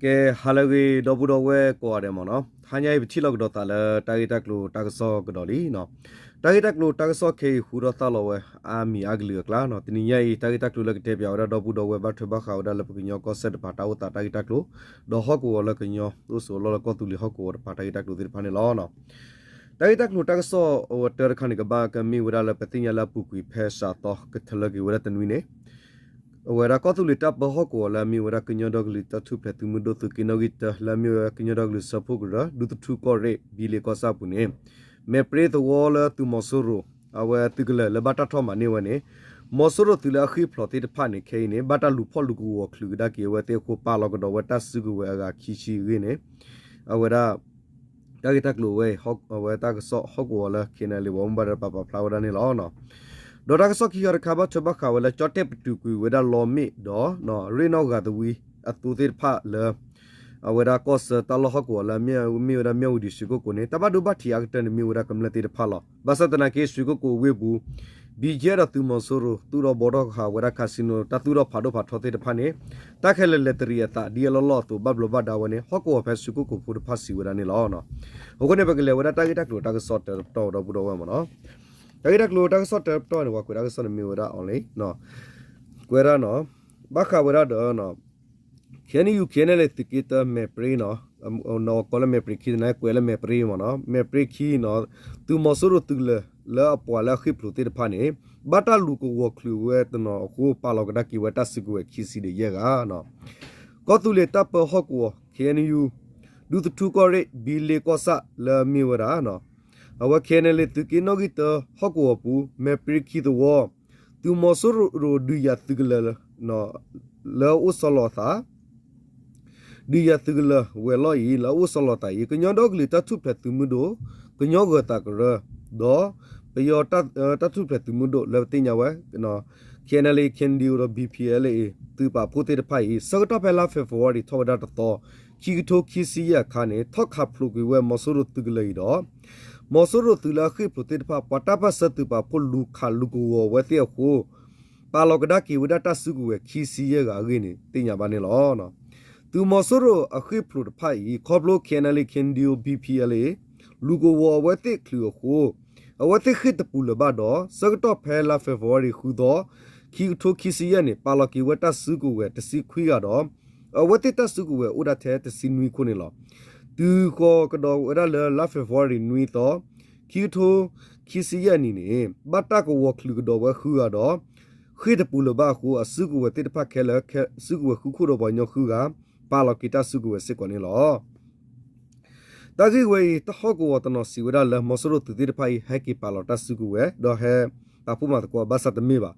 ကဲ ဟါလၢအဂ့ၤ ဒီပုၢ်ဒီဝဲၢ်ကိးဂၤဒဲးမ့ၢ်နီၤ, ဟါညါအံၤ ပထံၣ်လိာ်ကဒီးသးလၢတၢ်ဂ့ၢ်တၢ်ကျိၤတၢ်ကစီၣ်ကဒီးလံနီၤ. တၢ်ဂ့ၢ်တၢ်ကျိၤတၢ်ကစီၣ်ခဲအံၤ ဟူထီၣ်သါလီၤဝဲအါမံၤအါကလုာ်အကျါနီၤ. တနံၤညါအံၤ တၢ်ဂ့ၢ်တၢ်ကျိၤလၢကတဲပၠးဝဲဒၣ်ဒီပုၢ်ဒီဝဲၢ် ဘၣ်ထွဲဘၣ်ဃးဝဲဒၣ်လၢပကညီကီၢ်စဲၣ်တပၤတၢ်အိၣ်သးတၢ်ဂ့ၢ်တၢ်ကျိၤ, ဒီးဟီၣ်ကဝီၤလၢကညီအိၣ်ဆိးလီၢ်လၢကီၢ်သူလ့ၤဟီၣ်ကဝီၤတပၤတၢ်ဂ့ၢ်တၢ်ကျိၤသ့ၣ်တဖၣ်န့ၣ်လီၤ. တၢ်ဂ့ၢ်တၢ်ကျိၤတၢ်ကစီၣ်အတၢတခါန့ၣ် ကဘၣ်ကမ့ၢ်ဝဲဒၣ်လၢပသ့ၣ်ညါလၢအပူၤကွံာ်ဖဲစးသီ ကထၢလၢက့ၤဝဲဒၣ်တနွံန့ၣ် အဝဲဒၣ်ကီၢ်သူလ့ၤတၢ်ပၢဟီၣ်ကဝီၤလၢအမ့ၢ်ဝဲဒၣ်ကညီဒီကလုာ်တၢ်ထူၣ်ဖျဲးသုးမုၢ်ဒိၣ်သုးက့နီၣ်ဂံၢ်တၢ လၢအမ့ၢ်ဝဲကညီဒီကလုာ်စၢဖှိၣ်ကရၢ ဒူသထူကီၢ်ရ့ၣ် ဘံလ့ကီၢ်ဆၣ်အပူၤန့ၣ် မဲာ်ပြ့သဝီလၢသုးမီၤစိရိၤ အဝဲသုးကလၢၤလၢဘၣ်တၢ်ထီၣ်မၤန့ၢ်ဝဲန့ၣ် မီၤစိရိၤသုးလၢအဃ့ၢ်ဖျိးသ့ၣ်တဖၣ်န့ၣ် ခဲအံၤန့ၣ် ဘၣ်တၢ်လူၤဖီၣ်လူၤကဝီၤချုးကဒါက့ၤအဝဲသ့ၣ်အဃိ ပာ်လီၤကဒီးဝဲတၢ်စုကဝဲၤအဂၤခံဆံအဂ့ၢ်န့ၣ် အဝဲဒၣ် တၢ်ဂ့ၢ်တၢ်ကျိၤဝဲအံၤ အဝဲတၢ်ကစီၣ်ဟီၣ်ကဝီၤလၢ ခ့ၣ်အဲၣ်အဲၣ်လ့ၣ် ပှၤမူဘၣ်ဒါပာ်ဖျါဝဲဒၣ်န့ၣ်လီၤ. ဒီးတၢ်ကစီၣ်ခံခါတခါ ဘၣ်ထွဲဘၣ်ဃးဝဲလၢ ကၠီၣ်တဲၣ်ပတုာ်ကွံာ်ဝဲဒၣ်လီမ့ၣ်ဒီး ရ့ၣ်နီၣ်ဂၤသဝံအသိသ့ၣ်တဖၣ်လၢ အဝဲဒၣ်ကီၢ်ဆၢတၢ်လီၢ်ဟီၣ်ကဝီၤလၢအမ့ၢ်ဝဲဒၣ် မၠၣ်ဝတံၤ ရွှေကုက္ကိုန့ၣ် တၢ်ဘၣ်ဒိဘၣ်ထံးအါကတၢၢ်န့ၣ် မ့ၢ်ဝဲဒၣ်ကမျၢၢ်သ့ၣ်တဖၣ်လီၤ. ဘၣ်ဆၣ်သနာ်က့ ရွှေကုက္ကိုဝ့ၢ်ပူၤ ဘံကဲဒီးသုးမီၤစိရိၤ သူၣ်ထီၣ်ဘှီထီၣ်ဃာ်ဝဲဒၣ် casino တၢ်သူၣ်ထီၣ်ဖးဒိၣ်ဖးထီသ့ၣ်တဖၣ်န့ၣ် တၢ်ခဲလၢာ်လဲၤတရံးအသးဒ်အလီၢ်လီၢ်အသိး ဘၣ်ဘျီးဘၣ်ဒါဝဲန့ၣ် ဟီၣ်ကဝီၤဖဲရွှေကုက္ကိုဖိတဖၣ်စံးဝဲဒၣ်န့ၣ်လီၤ. အဃိန့ၣ် ပကလဲၤဝဲဒၣ်တၢ်ဂ့ၢ်တၢ်ကျိၤတၢ်ကစီၣ်တၢတပတီၢ် ဒီပုၢ်ဒီဝဲၢ်မ့ၢ်နီၤ. တၢ်ဂ့ၢ်တၢ်ကျိၤတၢ်ကစီၣ်တၢတပတီၢ်န့ၣ် ပှၤကွဲးတၢ်ကစီၣ်န့ၣ်မ့ၢ်ဝဲဒၣ် online ကွဲးဒၣ်နီၤ ဘၣ်ဃးဝဲဒၣ်ဒီး KNU KNLA သုးက့တၢ မဲာ်ပြ့နီၤ, နီၢ်ကီၢ်လၢမဲာ်ပြ့ခံသနာ်က့ ကွဲးလၢမဲာ်ပြ့မ့ၢ်နီၤ, မဲာ်ပြ့ခံနီၤ, သုးမီၤစိရိၤသုးကလၢၤလၢအပှၤလၢအဃ့ၢ်ဖျိးသ့ၣ်တဖၣ်န့ၣ် ဘၣ်တၢ်လူၤကဝီၤချုးဝဲတနီၤအဃိ ပာ်လီၤကဒါက့ၤဝဲတၢ်စုကဝဲၤခံဆံဒီးယဲၢ်ဂၤနီၤ. ကီၢ်သူလ့ၤတၢ်ပၢဟီၣ်ကဝီၤ KNU ဒူသထူကီၢ်ရ့ၣ် ဘံလ့ကီၢ်ဆၣ်လၢအမ့ၢ်ဝဲဒၣ် အဝဲ KNLA သုးက့နီၣ်ဂံၢ်တၢဟီၣ်ကဝီၤပူၤ မဲာ်ပြ့ခံသဝီ သုးမီၤစိရိၤဒုးယၤသုးကလၢၤ လၢအအိၣ်ဆီလီၤအသး ဒုးယၤသုးကလၢၤဝဲၤလီၢ်အံၤ လၢအအိၣ်ဆီလီၤသးအံၤ ကညီဒီကလုာ်တၢ်ထူၣ်ဖျဲးသုးမုၢ်ဒိၣ်, ကညီဂၢၤသးကရၢ, ဒီးပယီၤတၢ်ထူၣ်ဖျဲးသုးမုၢ်ဒိၣ်လၢပသ့ၣ်ညါဝဲ KNLA KNDO ဒီး BPLA သုးပာ်ဖှိၣ်သ့ၣ်တဖၣ်အံၤ ဆၢကတီၢ်ဖဲလါ February ထီၣ်ဝဲဒၣ်တသီ ခံကထိခံဆံယဲၢ်အခါန့ၣ် ထီၣ်ခးဖျိးကွံာ်ဝဲမီၤစိရိၤသုးကလၢၤအံၤဒီး မီၤစိရိၤသုးလၢအဃ့ၢ်ဖျိးသ့ၣ်တဖၣ် ပှၤတၢ်ပၢၢ်ဆၢသုးပာ်ဖှိၣ်လူၤခးလူၤကဝီၤဝဲသ့ၣ်အဃိ ပာ်လီၤကဒါက့ၤဝဲဒၣ်တၢ်စုကဝဲၤခံဆံယဲၢ်ဂၤအဂ့ၢ်န့ၣ် သ့ၣ်ညါဘၣ်န့ၣ်လီၤ. သုးမီၤစိရိၤအဃ့ၢ်ဖျိးတဖၣ်အံၤ ခီဖျိ KNLA KNDO BPLA လူၤကဝီၤအဝဲသ့ၣ်ချုးအဃိ အဝဲသ့ၣ်ဃ့ၢ်တပူၤလၢၤဘၣ်ဒီး ဆၢကတီၢ်ဖဲလါ February ဃုသီ ခံကထိခံဆံယဲၢ်န့ၣ် ပာ်လီၤက့ၤဝဲတၢ်စုကဝဲၤတဆံခွံဂၤဒီး အဝဲသ့ၣ်တၢ်စုကဝဲၤအိၣ်ဒၣ်ထဲတဆံနွံခိၣ်န့ၣ်လီၤ. တုၤဃီၤကဒီးဝဲဒၣ်လၢလါ February နွံသီ ခံကထိခံဆံယဲၢ်နံၣ်န့ၣ် ဘၣ်တၢ်ကဝီၤချုးကဒီးဝဲဃုဂၤဒီး ဃ့ၢ်တပူၤလၢၤဘၣ်အဃိ အစုကဝဲၤသ့ၣ်တဖၣ်ခဲလၢာ် စုကဝဲၤဃုခိၣ်ဒီးပှၤကညီဃုဂၤ ပာ်လီၤက့ၤတၢ်စုကဝဲၤစ့ၢ်ကီးန့ၣ်လီၤ. တၢ်ဂ့ၢ်ဝဲအံၤ တၢ်ဟီၣ်ကဝီၤတနီၤစံးဝဲဒၣ်လၢ မီၤစိရိၤသုးသ့ၣ်တဖၣ်အံၤ ဟဲက့ၤပာ်လီၤတၢ်စုကဝဲၤ ဒီးဟဲပာ်ဖှိၣ်မၤသကိး ဘၣ်ဆၣ်တမ့ၢ်ဘၣ်.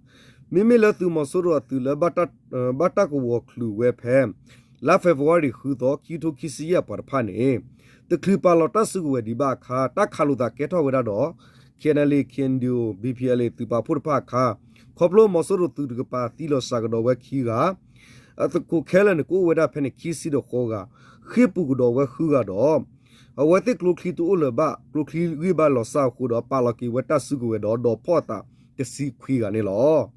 မ့မ့ၢ်လၢသုးမီၤစိရိၤအသုးလၢ ဘၣ်တၢ်ကဝီၤချုးဝဲဖဲ လါ February ဃုသီ ခံကထိခံဆံယဲၢ်အပှၤတဖၣ်န့ၣ် တချုးပာ်လီၤတၢ်စုကဝဲၤဒံးဘၣ်အခါ တၢ်ခးလိာ်သးကဲထီၣ်ဝဲဒၣ်ဒီး KNLA KNDO BPLA သုးပာ်ဖှိၣ်တဖၣ်အခါ ခီဖျိမီၤစိရိၤသုးတကပၤသံလီၤစှၤကဒီးဝဲခံဂၤ အသကိးခဲလၢာ်န့ၣ် ကအိၣ်ဝဲဒၣ်ဖဲန့ၣ်ခံဆံဒီးဃိးဂၤ, ဃ့ၢ်ပူၤကဒီးဝဲဃုဂၤဒီး အဝဲသ့ၣ်ကျိချံတအိၣ်လၢၤဘၣ် ကျိချံဂံၢ်ဘါလီၤစၢ်အဃိဒီး ပာ်လီၤက့ၤဝဲတၢ်စုကဝဲၤဒီး ဒိးဖီၣ်အသးတဆံခွံဂၤန့ၣ်လီၤ.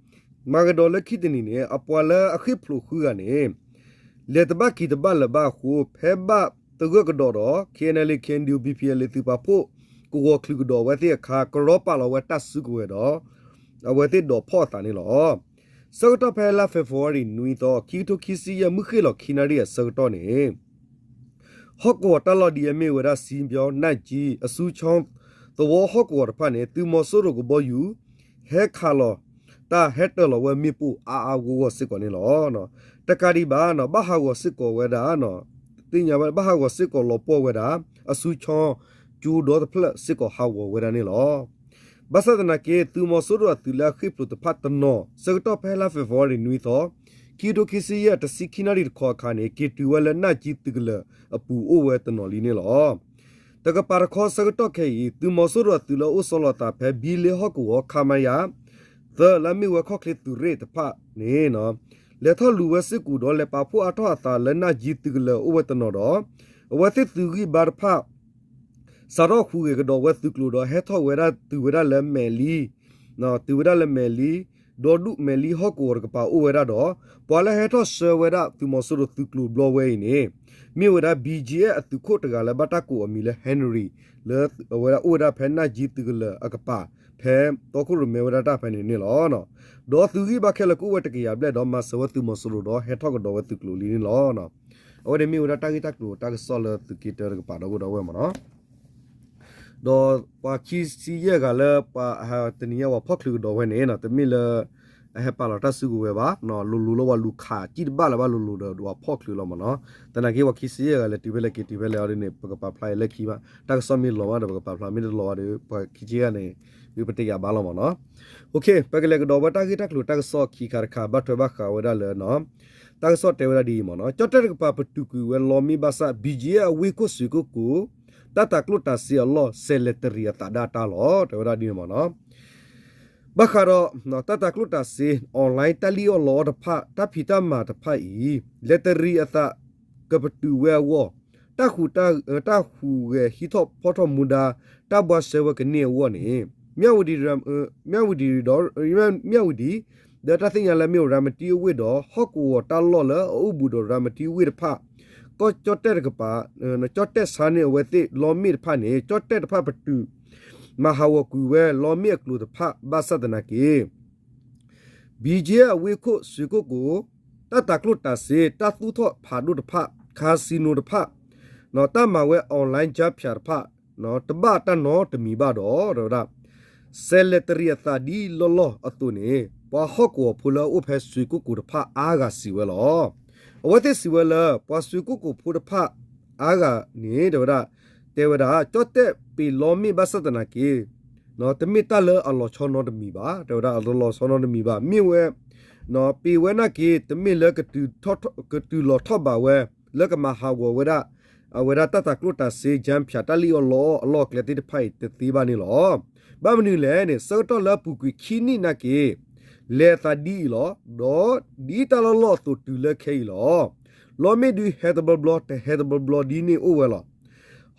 မၤကဒီးလၢခံတနံၤန့ၣ် အပှၤလၢအဃ့ၢ်ဖျိးဃုဂၤန့ၣ် လဲၤတဘၣ်က့ၤတဘၣ်လၢၤဘၣ်အဃိ ဖဲဘၣ်သဂၢၢ်ကဒီးဒီး KNLA KNDO BPLA သုးပာ်ဖှိၣ်ကဝီၤချုးကဒီးအဝဲသ့ၣ်အခါ ကရီပာ်လီၤဝဲတၢ်စုကဝဲၤဒီး အဝဲသ့ၣ်ဒိးဖီၣ်အသးန့ၣ်လီၤ. ဆၢကတီၢ်ဖဲလါ February နွံသီ ခံကထိခံဆံယဲၢ် မုၢ်ဃ့ၢ်လီၤခံနၣ်ရံၣ်အဆၢကတီၢ်န့ၣ် ဟီၣ်ကဝီၤတၢ်လီၢ်ဒ်အမ့ၢ်ဝဲဒၣ် စံပျီ, နၢ်ကၠံ, အစုချီ သဝီဟီၣ်ကဝီၤတဖၣ်န့ၣ် သုးမီၤစိရိၤကဘီယူၤ ဟဲခးလီၤ တၢ်ဟဲတၢၢ်လီၤဝဲမ့ၣ်ပိၢ်အါအါဂီၢ်ဂီၢ်စ့ၢ်ကီးန့ၣ်လီၤ. တကးဒံးဘၣ် ဘၣ်ဟးဂီၤစ့ၢ်ကီးဝဲဒၣ် သ့ၣ်ညါဝဲ ဘၣ်ဟးဂီၤစ့ၢ်ကီးလီၤပှီၢ်ဝဲဒၣ် အစုချီ ကၠိဒီတဖျၢၣ်စ့ၢ်ကီးဟးဂီၤဝဲဒၣ်န့ၣ်လီၤ. ဘၣ်ဆၣ်သနာ်က့ သုးမီၤစိရိၤအသုးလၢအဃ့ၢ်ဖျိးတဖၣ်တနီၤ ဆၢကတီၢ်ဖဲလါ February နွံသီ ခံကထိခံဆံယဲၢ် တဆံခံနၣ်ရံၣ်တခီအခါန့ၣ် က့ၤတုၤဝဲလၢနၢ်ကၠံသုးကလၢၤအပူၤအိၣ်ဝဲတနီၤလံန့ၣ်လီၤ. တကပၤတခီဆၢကတီၢ်ခဲအံၤ သုးမီၤစိရိၤအသုးလၢအအိၣ်ဆီလီၤအသးဖဲ ဘံလ့ဟီၣ်ကဝီၤ ခမရ သၢလၢအမ့ၢ်ဝဲခီၣ်ချ့သုးရ့ၣ်တဖၣ်န့ၣ် လဲၤထီၣ်လူၤဝဲစ့ၢ်ကီးဒီး လဲၤပာ်ဖှိၣ်အါထီၣ်အသးလၢနၢ်ကၠံသုးကလၢၤအိၣ်ဝဲတနီၤဒီး အဝဲသ့ၣ်သုးဂံၢ်ဘါတဖၣ် စးထီၣ်ဟူးဂဲၤကဒီးဝဲသုးကျိၤဒီး ဟဲထီၣ်ဝဲဒၣ်တုၤဝဲဒၣ်လၢမဲာ်လံ, တုၤဝဲဒၣ်လၢမဲာ်လံ, ဒီဒူၣ်မဲာ်လံဟီၣ်ကဝီၤတကပၤအိၣ်ဝဲဒၣ်ဒီး ပှၤလၢဟဲထီၣ်ဆှၢဝဲဒၣ်သုးမီၤစိရိၤသုးကျိၤဘျီဝဲအံၤန့ၣ် မ့ၢ်ဝဲဒၣ် ဘီၣ်ကၠံၣ်အဲၣ် အသုးခိၣ်တဂၤလၢဘၣ်တၢ်ကိးအမံၤလၢ Henry လၢအဝဲဒၣ်အိၣ်ဝဲဒၣ်ဖဲနၢ်ကၠံသုးကလၢၤအကပၤ ဖဲတီခိၣ်ရိၣ်မဲဝဲဒၣ်တၢ်ဖဲန့ၣ်န့ၣ်လီၤ. ဒီးသုးဂံၢ်ဘါခဲလၢာ်ကအိၣ်ဝဲတကယၤဘျဲၣ်ဒီး မၤစၢၤဝဲသုးမီၤစိရိၤဒီးဟဲထီၣ်ကဒီးဝဲသုးကျိၤလံန့ၣ်လီၤ. အဝဲန့ၣ်မ့ၢ်ဝဲဒၣ်တၢ်ဂ့ၢ်တၢ်ကျိၤတၢ်ကစီၣ်လၢသုးက့တၢတကပၤဒီပုၢ်ဒီဝဲၢ်မ့ၢ်နီၤ. ဒီးပှၤခံဆံယဲၢ်ဂၤလၢပှၤတနံၤညါပှၤဖီၣ်ချုးကဒီးဝဲန့ၣ် တမ့ၢ်လၢ အဟဲပာ်လီၤတၢ်စုကဝဲၤဘၣ်, လိၤလိၤလၢပှၤလူၤခးစံၣ်တဘၣ်လၢၤဘၣ်လိၤလိၤဒီးပှၤဖီၣ်ချုးလီၤမ့ၢ်နီၤ. သနာ်က့ပှၤခံဆံယဲၢ်ဂၤလဲၤတုၤဖဲလဲၣ်က့ၤတုၤဖဲလဲၣ်အီၤဒ်န့ၣ် ပကပာ်ဖျါအံၤလၢခံဘၣ်, တၢ်ကစီၣ်မ့ၢ်လီၤဘၣ်ဒီးပကပာ်ဖျါ, မ့ၢ်တလီၤဘၣ်ဒီး ပှၤခံဆံယဲၢ်ဂၤန့ၣ် ပတယာ်ဘၣ်လီၤမ့ၢ်နီၤ. ပကလဲၤကဒီးဝဲတၢ်ဂ့ၢ်တၢ်ကျိၤတၢ်ကစီၣ်ခံခါတခါ ဘၣ်ထွဲဘၣ်ဃးဝဲဒၣ်လၢ တၢ်ကစီၣ်တဲဝဲဒၣ်ဒ်အံၤမ့ၢ်နီၤ, ကၠီၣ်တဲၣ်တကပၤပတုာ်ကွံာ်ဝဲလီမ့ၢ်ဘၣ်ဆၣ် ဘံၣ်ကၠံၣ်အဲၣ် အဝ့ၢ်ခိၣ် စွ့ၤကိၣ်ကိၤ တၢ်တၤကျိၣ်တၤစ့အလီၢ် စဲးလဲၤတရံးအသးဒၣ်တၢ်လီၤ တဲဝဲဒၣ်ဒ်န့ၣ်မ့ၢ်နီၤ. ဘၣ်ဃးဒီး တၢ်တၤကျိၣ်တၤစ့ online တၢ်လံၣ်အီၣ်လီအီၣ်တဖၣ် တၢ်ဖံးတၢ်မၤတဖၣ်အံၤ လဲၤတရံးအသး ကပတုာ်ဝဲအဂီၢ် တၢ်ဟူး တၢ်ဟူးဂဲၤဟံးထီၣ်ဖီၣ်ထီၣ်မူဒါ တၢ်ဘှါရှဲဝဲကန့ၢ်အဂီၢ်န့ၣ် မၠၣ်ဝတံၣ်ဒီး မၠၣ်ဝတံၣ် ဒီးတၢ်သ့ၣ်ညါလၢမ့ၢ်ဝဲရၤမတံအဝ့ၢ်ဒီး ဟီၣ်ကဝီၤတၢ်လီၢ်လၢအအိၣ်ဘူးဒီးရၤမတံအဝ့ၢ်တဖၣ် ကီၢ်ကၠီၣ်တဲၣ်တကပၤ ကၠီၣ်တဲၣ်ဆါန့ၢ်အဝဲသ့ၣ်လီမ့ၣ်တဖၣ်န့ၣ် ကၠီၣ်တဲၣ်တဖၣ်ပတုာ် မၤဟးဂီၤကွံာ်ဝဲလီမ့ၣ်အကျိၤတဖၣ်ဘၣ်ဆၣ်သနာ်က့ ဘံၣ်ကၠံၣ်အဲၣ် အဝ့ၢ်ခိၣ် စွ့ၤကိၣ်ကိၤ တၢ်တၤကျိၣ်တၤစ့ တၢ်သူၣ်ထီၣ်ဖးဒိၣ်တဖၣ် casino တဖၣ် တၢ်မၤဝဲ online ကၠါဖၠးတဖၣ် တဘၣ်တၢ်နီတမံၤဘၣ်ဒီး တဲဝဲဒၣ် စဲးလဲၤတရံးအသးဒ်လီၢ်လီၢ်အသိးန့ၣ် ပှၤဟီၣ်ကဝီၤဖိလၢအအိၣ်ဖဲစွ့ၤကိၣ်ကိၤတဖၣ်အါဂၤစံးဝဲလီၤ. အဝဲသ့ၣ်စံးဝဲလၢ ပှၤစွ့ၤကိၣ်ကိၤဖိတဖၣ်အါဂၤန့ၣ် တဲဝဲဒၣ် တဲဝဲဒၣ် ကၠီၣ်တဲၣ်ပ့ၤလီမ့ၣ်ဘၣ်ဆၣ်သနာ်က့ တမ့ၢ်တၢ်လၢအလီၤဆီနီတမံၤဘၣ်, တဲဝဲဒၣ် အတလီၤဆီနီတမံၤဘၣ်, မ့ၢ်ဝဲ ပ့ၤဝဲနာ်က့ တမ့ၢ်လၢ ကတုၤလီၤထီၣ်ဘးဝဲ လၢကမၤဟးဂီၤဝဲဒၣ် အဝဲဒၣ်တၢ်တၤကျိၣ်တၤစ့ ကၠါဖၠး တၢ်လံၣ်အီၣ်လီအီၣ်အလီၢ်အကျဲသ့ၣ်တဖၣ်အံၤတသ့ဘၣ်န့ၣ်လီၤ. ဘၣ်မနုၤလဲၣ်န့ၣ် ဆၢကတီၢ်လၢအပူၤကွံာ်ခံနံၣ်နာ်က့ လဲၤအသးဒ်အံၤလီၤ. ဒီးဒ်တၢ်လီၢ်လီၢ်အသိးတုၤလၢခဲအံၤလီၤ. လီမ့ၣ်ဒုးဟဲတဘျီဘျီ တဟဲတဘျီဘျီဒ်န့ၣ်အိၣ်ဝဲလီၤ.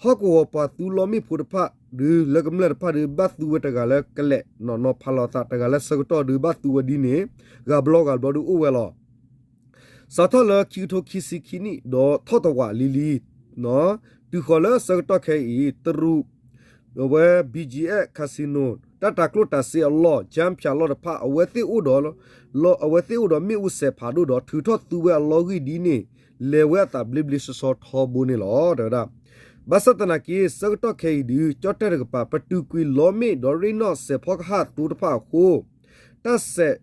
ဟီၣ်ကဝီၤပှၤသူလီမ့ၣ်ဖိတဖၣ်ဒုး လၢကမျၢၢ်တဖၣ်ဒုး ဘၣ်သူဝဲတဂၤလၢကလဲၤ နီၢ်နီၢ်ဖးလီၤသး တဂၤလၢဆၢကတီၢ်ဒုး ဘၣ်သူဝဲဒ်န့ၣ် ဂၤဘျီဂၤဘျီဒုးအိၣ်ဝဲလီၤ. စးထီၣ်လၢခံကထိခံဆံခံနံၣ် ဒီးထီၣ်တဝာ်လံလံ တုၤဃီၤလၢဆၢကတီၢ်ခဲအံၤ တရူး အဝဲ ဘံၣ်ကၠံၣ်အဲၣ် casino တၢ်တၤကျိၣ်တၤစ့အလီၢ် ကၠါဖၠးလီၢ်တဖၣ် အဝဲသ့ၣ်အိၣ်ဒီး အဝဲသ့ၣ်အိၣ်ဒီးမ့ၣ်အူစဲးဖးဒိၣ်ဒီး ထုးထီၣ်သူဝဲအလီၢ်ဂံၢ်ဒ်န့ၣ် လဲၤဝဲအသးဘျ့ဘျ့ဆှီဆှီထီဘိန့ၣ်လီၤ တဲဝဲဒၣ်. ဘၣ်ဆၣ်သနာ်က့ ဆၢကတီၢ်ခဲအံၤဒုး ကၠီၣ်တဲၣ်တကပၤ ပတုာ်ကွံာ်လီမ့ၣ်ဒီးရ့ၣ်နီၣ်စဲးဖီကဟၣ်သိတဖၣ်အဃိ တၢ်စဲး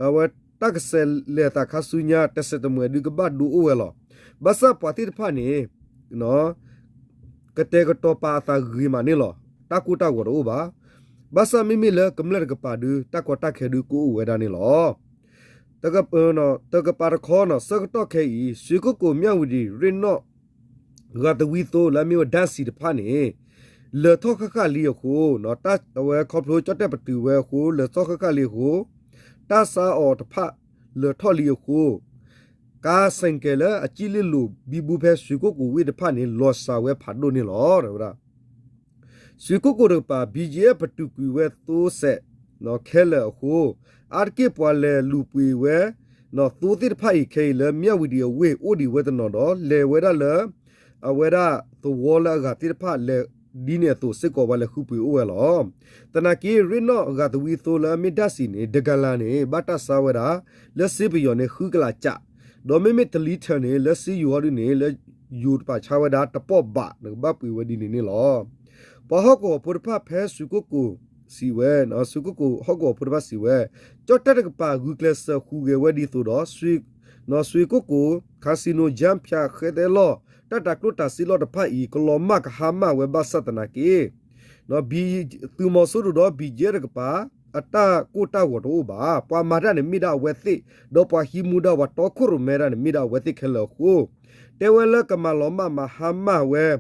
အဝဲတၢ်ကစဲးလဲၤသးခါဆူညါ တစဲးတမှဲးဒုးကဘၣ်ဒိအိၣ်ဝဲလီၤ. ဘၣ်ဆၣ်ပှၤသ့ၣ်တဖၣ်န့ၣ် ကတဲာ်ကတီၤပာ်အသးဂ့ၤမးန့ၣ်လီၤ. တၢ်ကိၢ်တၢ်ဂီၤတအိၣ်ဘၣ်. ဘၣ်ဆၣ်မ့မ့ၢ်လၢကမျၢၢ်တကပၤဒုး တၢ်ကီတၢ်ခဲဒုးကအိၣ်ဝဲဒၣ်န့ၣ်လီၤ. တကပၤတခီ ဆၢကတီၢ်ခဲအံၤ စွ့ၤကိၣ်ကိၤ မၠၣ်ဝတံၣ် ရ့ၣ်နီၣ် ဂၤသဝံသိလၢအမ့ၢ်ဝဲ ဓာတ်ဆီ တဖၣ်န့ၣ် လၢာ်ထီၣ်ဃၣ်ဃၣ်လံအဃိ အဝဲခီဖျိကၠီၣ်တဲၣ်ပတုာ်ဝဲအဃိ လၢာ်ထီၣ်ဃၣ်ဃၣ်လံအဃိ တၢ်ဆါအီၤတဖၣ်လၢာ်ထီၣ်လံအဃိ ကါစဲၣ်ကဲၤလၢအစံၣ်လ့ၣ်လိၤဘံဘူဖဲစွ့ၤကိၣ်ကိၤဝ့ၢ်တဖၣ်န့ၣ် လီၤစှၤဝဲဖးဒိၣ်န့ၣ်လီၤ တဲဝဲဒၣ်. စွ့ၤကိၣ်ကိၤတကပၤ ဘံၣ်ကၠံၣ်အဲၣ် ပတုာ်ကွံာ်ဝဲသိစဲး ခဲလၢာ်အဃိ အါတက့ၢ်ပှၤလဲၤလူၤပှ့ၤဝဲ သိသ့ၣ်တဖၣ်အံၤခဲအံၤလၢ မၠၣ်ဝတံၣ်အဝ့ၢ် အိၣ်ဒံးဝဲတနီၤဒီး လဲၤဝဲဒၣ်လၢ အဝဲဒၣ်သဝီလၢအဂၤသ့ၣ်တဖၣ်လဲၤဒ်န့ၣ်အသိးစ့ၢ်ကီး ပှၤလဲၤဃုပှ့ၤအိၣ်ဝဲလီၤ. သနာ်က့ ရ့ၣ်နီၣ်ဂၤသဝံသိလၢအမ့ၢ် ဓာတ်ဆီ န့ၣ် တကလၤန့ၣ် ဘၣ်တၢ်ဆါဝဲဒၣ် လၢစ့ပယီၤန့ၣ် ဃုကလးကၠး ဒီးမ့မ့ၢ် တစ်လီၤထၢၣ် န့ၣ် လၢစ့ယိၤဟီဒုန့ၣ် လၢယိၤတပာ်ဆါဝဲဒၣ်တပီၢ်ဘး နကဘၣ်ပှ့ၤဝဲဒ်န့ၣ်န့ၣ်လီၤ. ပှၤဟီၣ်ကဝီၤဖိတဖၣ်ဖဲစွ့ၤကိၣ်ကိၤစံးဝဲ, စွ့ၤကိၣ်ကိၤဟီၣ်ကဝီၤဖိတဖၣ်စံးဝဲ, ကၠီၣ်တဲၣ်တကပၤဂုာ်ကျဲးစၢးဟူးဂဲၤဝဲဒ်သိးဒီး စွ့ၤကိၣ်ကိၤ casino ကၠါဖၠး ဃဲသဲလီၢ် တၢ်တၤကျိၣ်တၤစ့လီၢ်တဖၣ်အံၤ ကလီၤမၢ်ကဟါမၢ်ဝဲဘၣ်ဆၣ်သနာ်က့ သုးမီၤစိရိၤဒီး ဘံၣ်ကၠံၣ်အဲၣ် တကပၤ အတၢ်ကိၢ်တၢ်ဂီၤတအိၣ်ဘၣ်. ပှၤမၤတၢ်န့ၣ်မ့ၢ်ဒၣ်အဝဲသ့ၣ်, ဒီးပှၤဟံးမူဒါ ပှၤတီခိၣ်ရိၣ်မဲတၢ်န့ၣ် မ့ၢ်ဒၣ်အဝဲသ့ၣ်ခဲလၢာ်အဃိ တဲဝဲလၢကမၤလီၤမၢ်မၤဟါမၢ်ဝဲ ဒ်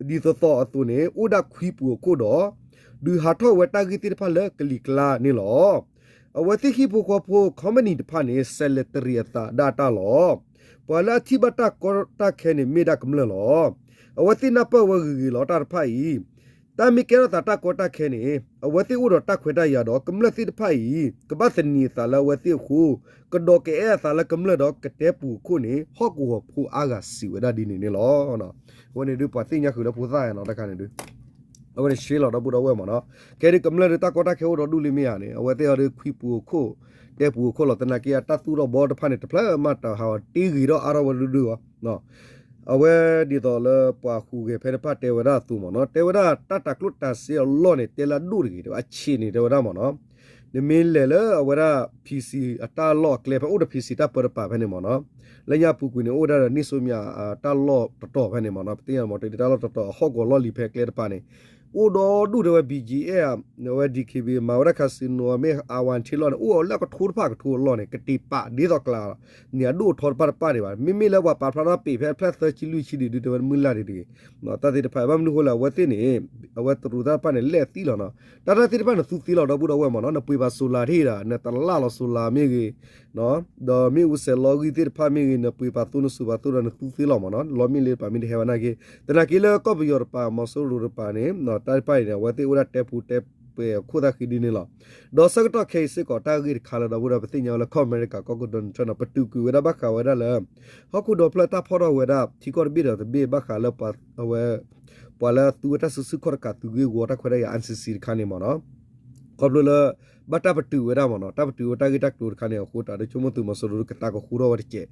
သိးသိးအသိးန့ၣ် အိၣ်ဒၣ်ခွံပူၤအခိၣ်ဒီး ဒုးဟးထီၣ်ဝဲတၢ်ဂ့ၢ်သ့ၣ်တဖၣ်လၢကလံၤကျါန့ၣ်လီၤ. အဝဲသ့ၣ်ဟံၣ်ဖိဃီဖိ company တဖၣ်န့ၣ် စဲးလဲၤတရံးအသးဒၣ်တၢ်လီၤ. ပှၤလၢအထံၣ်ဘၣ်တၢ်ကီတၢ်ခဲန့ၣ်မ့ၢ်ဒၣ်ကမျၢၢ်လီၤ. အဝဲသ့ၣ်နၢ်ပၢၢ်ဝဲဂ့ၤဂ့ၤလီၤ တၢ်တဖၣ်အံၤ တၢ်မ့ၢ်ကဲထီၣ်သးတၢ်ကီတၢ်ခဲန့ၣ် အဝဲသ့ၣ်အိၣ်ဒီးတၢ်ခွဲးတၢ်ယာ်ဒီး ကမျၢၢ်သ့ၣ်တဖၣ်အံၤ ကဘၣ်သန့ၤအသးလၢအဝဲသ့ၣ်အဃိ, ကဒီးကအဲၣ်အသးလၢကမျၢၢ်ဒီးကတဲပူၤအခိၣ်န့ၣ် ဟီၣ်ကဝီၤဖိအါဂၤစံးဝဲဒၣ်ဒ်န့ၣ်န့ၣ်လီၤ. အဝဲန့ၣ်ဒုးပှၤသ့ၣ်ညါဃုာ်လၢဖိသၣ်နီၤ တခါန့ၣ်ဒုး အဝဲန့ၣ်ရှဲလီၤဒီပုၢ်ဒီဝဲၢ်မ့ၢ်နီၤ. ခဲဒုးကမျၢၢ်ဒုးတၢ်ကီတၢ်ခဲအိၣ်ဒီးဒူၣ်လံမ့ၢ်ဧါန့ၣ် အဝဲသ့ၣ်အီၤဒုးခွံပူၤအခိၣ် တဲပူၤအခိၣ်လီၤ. သနာ်က့အတၢ်သူၣ်ထီၣ်ဘီတဖၣ်န့ၣ် တဖျၢၣ်မးတဟးဂီၤတ့ဂ့ၤထီၣ်အါထီၣ်ဝဲဒုဒုအီၤ အဝဲဒ်သိးလၢပှၤဟူးဂဲၤဖဲတဖၣ်တဲဝဲဒၣ်အသိးမ့ၢ်နီၤ တဲဝဲဒၣ်တၢ်တၤကျိၣ်တၤစ့အလီၢ်န့ၣ် တဲလၢအဒိၣ်တဂ့ၤ တဲဝဲအဆံးန့ၣ်တဲဝဲဒၣ်မ့ၢ်နီၤ. နမ့ၢ်လဲၤလၢအဝဲဒၣ် PC အတၢ်လီၢ်အကျဲဖဲအိၣ်ဒီး PC တၢ်ပၢတပၤဖဲန့ၣ်မ့ၢ်နီၤ လၢညါပူၤကွံာ်န့ၣ် အိၣ်ဝဲဒၣ်ဒီးနံၣ်စိမၠးတၢ်လီၢ်တတီၤဖဲန့ၣ်မ့ၢ်နီၤ ပသ့ၣ်ညါမ့ၢ်တ့ၢ်တၢ်လီၢ်တတီၤအဟီၣ်ကဝီၤလီၢ်လံၤဖဲကျဲတပၤန့ၣ် အိၣ်ဒီးဒူၣ်တဲဝဲ BGF ဝဲ DKB မၤဝဲဒၣ် casino မ့ၢ် အဝၤထ့လီၢ်န့ၣ် အိၣ်အီၤလၢအကထိတဖၣ်ကထိအလီၢ်န့ၣ် ကတ့ၤပာ်ဒ်သိးကျါလီၤ. န့ၣ်အဒိၣ်အထီတဖၣ်တပာ်ဒံးဘၣ် မ့မ့ၢ်လၢပှၤပာ်ဖျါထီၣ်ပ့ၤဖဲအဖျၢၣ်သၢဆံလွံၢ်ဆံဒံးဒုးတဲဝဲမုၢ်လၢ်ဒံးတဂ့ၤ တၢ်သ့ၣ်တဖၣ် ဘၣ်မနုၤဃိလဲၣ် အဝဲသ့ၣ်န့ၣ် အဝဲတရူးတၢ်တဖၣ်န့ၣ် လဲၣ်သံလီၤနီၤ တၢ်တၢ်သ့ၣ်တဖၣ်န့ၣ်သူသ့လီၤဒီပုၢ်ဒီဝဲၢ်မ့ၢ်နီၤ နပှ့ၤပာ် solar ထံၣ်ဒၣ် နတလၢ်လီၤ solar မ့ၢ်ဂ့ၤ ဒီးမ့ၣ်အူစဲးလီဂံၢ်သ့ၣ်တဖၣ်မ့ၢ်ဂ့ၤ နပှ့ၤပာ်သိနစူၤပာ်သိဒီးနသူသ့လီၤမ့ၢ်နီၤ လီမ့ၢ်လ့တပၤမ့ၢ်တဟဲဝဲနာ်က့ သနာ်က့လၢကီၢ်ပယီၤတပၤ မီၤစိရိၤတပၤန့ၣ် တၢ်တဖၣ်အံၤန့ၣ် အဝဲသ့ၣ်အိၣ်ဒၣ်တဲပူၤတဲပှဲၤအခိၣ်သၣ်ဃံဒ်န့ၣ်လီၤ. ဒီးဆၢကတီၢ်ခဲအံၤစ့ၢ်ကီး တၢ်ဂ့ၢ်တခါလၢဒီပုၢ်ဒီဝဲၢ် ပသ့ၣ်ညါဝဲလၢကီၢ်အမဲရကၤကီၢ်ခိၣ် Donald Trump နီၤ ပတုာ်ကွံာ်ဝဲဒၣ်ဘၣ်ဃးဝဲဒၣ်လၢ ဟီၣ်ခိၣ်ဒီဖျၢၣ်တၢ်ဖီၣ်ထီၣ်ဝဲဒၣ် ထံကီၢ်တဘ့ၣ်ဒီးတဘ့ၣ်ဘၣ်ဃးလၢပှၤအဝဲ ပှၤလၢသူဝဲတၢ်စုဆူၣ်ခီၣ်တကးသုးဂ့ၢ်ဝီတၢ်ခွဲးတၢ်ယာ် NCC တခါန့ၣ်မ့ၢ်နီၤ ခီဖျိလၢ ဘၣ်တၢ်ပတုာ်ဝဲဒၣ်မ့ၢ်နီၤ တၢ်ပတုာ်ဝဲတၢ်ဂ့ၢ်တၢ်ကျိၤတခါန့ၣ် အဃိတၢ်ဒုးဆိကမိၣ်သုးမီၤစိရိၤဒုးကသးကဃူထီၣ်ဝဲတကဲး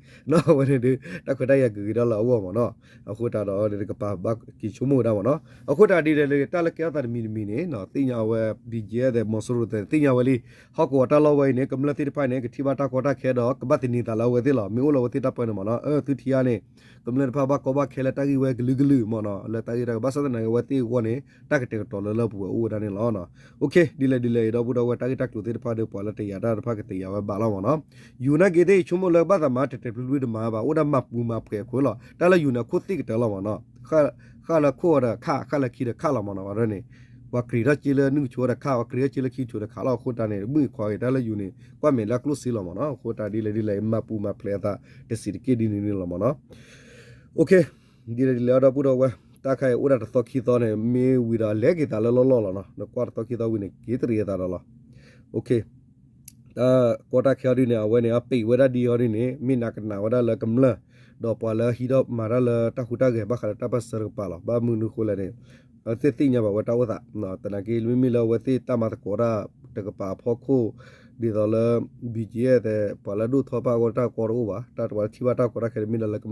အဝဲန့ၣ်ဒုး တၢ်ခွဲးတၢ်ယာ်ကဂ့ၤဒၣ်လၢအဂီၢ်မ့ၢ်နီၤ အဃိတၢ်ဒီးန့ၣ်ကပာ်ဘၣ်က့ၤဆိကမိၣ်ဝဲဒၣ်မ့ၢ်နီၤ အဃိတၢ်ဒ်လဲၣ်လၢတၢ်လၢကဲထီၣ်သးတမံၤတမံၤန့ၣ် သ့ၣ်ညါအဝဲ BGF ဒီးမီၤစိရိၤသ့ၣ်ညါဝဲလံ ဟီၣ်ကဝီၤတၢ်လီၢ်ဝဲအံၤန့ၣ် ကမျၢၢ်သ့ၣ်တဖၣ်န့ၣ် ကထံၣ်ဘၣ်တၢ်ကီတၢ်ခဲဒီး ကဘၣ်သန့ၤသးလၢအဝဲသ့ၣ်လီၤ မ့ၢ်အိၣ်လၢအဝဲသ့ၣ်တၢ်ပၢန့ၣ်မ့ၢ်နီၤ အၢ သုထံၣ်ဧါန့ၣ် ကမျၢၢ်တဖၣ်ဘၣ်ကီဘၣ်ခဲလၢတၢ်ဂ့ၢ်ဝဲကလုာ်ကလုာ်မ့ၢ်နီၤ လၢတၢ်ဂ့ၢ်တၢ်ကဘၣ်ဆၣ်သနာ်က့အဝဲသ့ၣ်အဂီၢ်န့ၣ် တၢ်ကတဲာ်ကတီၤလၢလၢပှဲၤပှဲၤအိၣ်ဝဲဒၣ်န့ၣ်လီၤ. ဒ်လဲၣ်ဒ်လဲၣ်အံၤဒီပုၢ်ဒီဝဲၢ် တၢ်ဂ့ၢ်တၢ်ကျိၤသ့ၣ်တဖၣ်ဒီး ပှၤလၢတယာ်တၢ်တဖၣ်ကတယာ်ဝဲဘၣ်လီၤမ့ၢ်နီၤ ယူၤနာ်က့သ့ၣ် ဆိကမိၣ်လၢဘၣ်သးမၤတဲာ်တဲာ်ဖျုးဖျုးတမၤဘၣ် အိၣ်ဒၣ်မၤပူၤမၤဖှဲးအခွဲးလီၤ တၢ်လၢယူၤန့ၣ် အခိၣ်သ့ၣ်ကတၢၢ်လီၤမ့ၢ်နီၤ ဃၣ်လၢခိၣ်ဒီးခၣ် ဃၣ်လၢခံဒီးခၣ်လီၤမ့ၢ်နီၤ ဝဲဒၣ်န့ၣ် ပှၤကြံၤထီၣ်က့လၢနုၢ်ကဆိဒီးခၣ် ပှၤကြံၤထီၣ်က့လၢခံကဆိဒီးခၣ်လီၤ အဃိတၢ်န့ၣ် မုၢ်ခွါဂ့ၤ တၢ်လၢယူၤန့ၣ် ကွၢ်မဲာ်လၢအကျိၣ်စ့လီၤမ့ၢ်နီၤ အဃိတၢ်ဒ်လဲၣ်ဒ်လဲၣ်အံၤ မၤပူၤမၤဖှဲးအသးတစဲးတက့ၢ်ဒ်န့ၣ်န့ၣ်လီၤမ့ၢ်နီၤ ဒ်လဲၣ်ဒ်လဲၣ်အံၤဒီပုၢ်ဒီဝဲၢ် တၢ်ခါအံၤအိၣ်ဒၣ်တသီခံသီန့ၣ် မ့ၢ်ဝံၤဒီးလဲၤက့ၤသးလၢလီၢ်လီၢ်လီၤနီၤ နကွၢ်တသီခံသီဝံၤန့ၣ် က့ၤတရံးအသးဒီးလီၤ တၢ်ကီတၢ်ခဲအီၤဒ်န့ၣ် အဝဲန့ၣ် အပံးဝဲဒၣ်ဒ်အီၤဒ်န့ၣ် မ့ၢ်နးကနၣ်ဝဲဒၣ်လၢကမျၢၢ် ဒီးပှၤလၢဟံးထီၣ်မၤတၢ်လၢတၢ်ဟူးတၢ်ဂဲၤဘၣ်ဃးလၢတၢ်ပၢၢ်ဆၢတကပၤလီၤ ဘၣ်မနုၤအဃိလဲၣ်န့ၣ် အဝဲသ့ၣ်သ့ၣ်ညါဘၣ်ဝဲတၢ်အိၣ်သး သနာ်က့ မ့မ့ၢ်လၢအဝဲသ့ၣ်တၢ်မၤသကိးတၢ်တကပၤအဖီခိၣ် ဒ်သိးလၢ BGF သ့ၣ် ပှၤလၢဒိၣ်ထီၣ်ပၢ်အဂီၢ်တၢ်ကီတအိၣ်ဘၣ် တၢ်ပှၤလၢထံၣ်ဘၣ်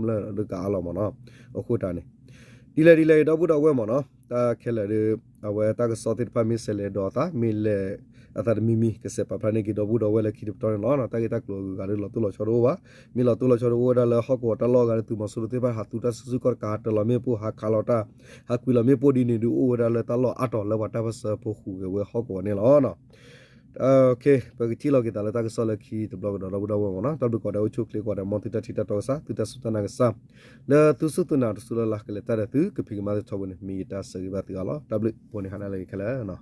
တၢ်ကီတၢ်ခဲန့ၣ်မ့ၢ်ဒၣ်လၢကမျၢၢ်ဒုးကအါလီၤမ့ၢ်နီၤ အဃိတၢ်န့ၣ် ဒ်လဲၣ်ဒ်လဲၣ်အံၤဒီပုၢ်ဒီဝဲၢ်မ့ၢ်နီၤ တၢ်ခဲလၢာ်ဒီး အဝဲတၢ်ကစီၣ်သ့ၣ်တဖၣ်မ့ၢ်ဆဲးလဲၤဒီးအသး မ့ၢ်လဲၤအသးတမံၤမံၤ ကဆဲးပာ်ဖျါန့ၢ်က့ၤဒီပုၢ်ဒီဝဲၢ်လၢခံတပတီၢ်န့ၣ်လီၤ. တၢ်ဂ့ၢ်တၢ်ကျိၤအဂုၤအဂၤဒီးလီၤတိၢ်လီၤဆီတအိၣ်ဘၣ်. မ့ၢ်လီၤတိၢ်လီၤဆီတအိၣ်ဝဲဒၣ်လၢဟီၣ်ကဝီၤတၢ်လီၢ်အဂၤဒီးသုးမီၤစိရိၤသ့ၣ်တဖၣ်ဟးသူတၢ်စုဆူၣ်ခီၣ်တကး ဟးတၢၤလီၤမ့ၣ်ပိၢ် ဟးခးလီၤတၢ် ဟးကွံလီၤမ့ၣ်ပိၢ်ဒ်န့ၣ်ဒုးအိၣ်ဝဲဒၣ်လၢတၢ်လီၢ်အါတီၤလၢပှၤတၢ်ပၢၢ်ဆၢဖိဟူးဂဲၤဝဲဟီၣ်ကဝီၤန့ၣ်လီၤ. ပကထံၣ်လိာ်က့ၤသးလၢတၢ်ကစီၣ်လၢခံတဘျီကဒီးဒီပုၢ်ဒီဝဲၢ်မ့ၢ်နီၤ. တၢ်ဘျုးကိးဂၤဒဲး အိၣ်ဆူၣ်အိၣ်ချ့ကိးဂၤဒဲး မ်သုတၢ်ထံၣ်တၢ်တီကစၢ် သုတၢ်စူၢ်တၢ်နာ်ကစၢ် လၢသုစူၢ်သုနာ်တစူၢ်လၢ်လၢ်ကလဲၤတၢ်ဒီးသုကဖံးကမၤသ့ထီဘိန့ၣ် မ့ၢ်ယတၢ်ဆၢဂ့ၤဘၣ်သုဂၤလီၤ. တၢ်ဘျုးဖိန့ၣ်ဟါနၤလၢအဂ့ၤခဲလၢာ်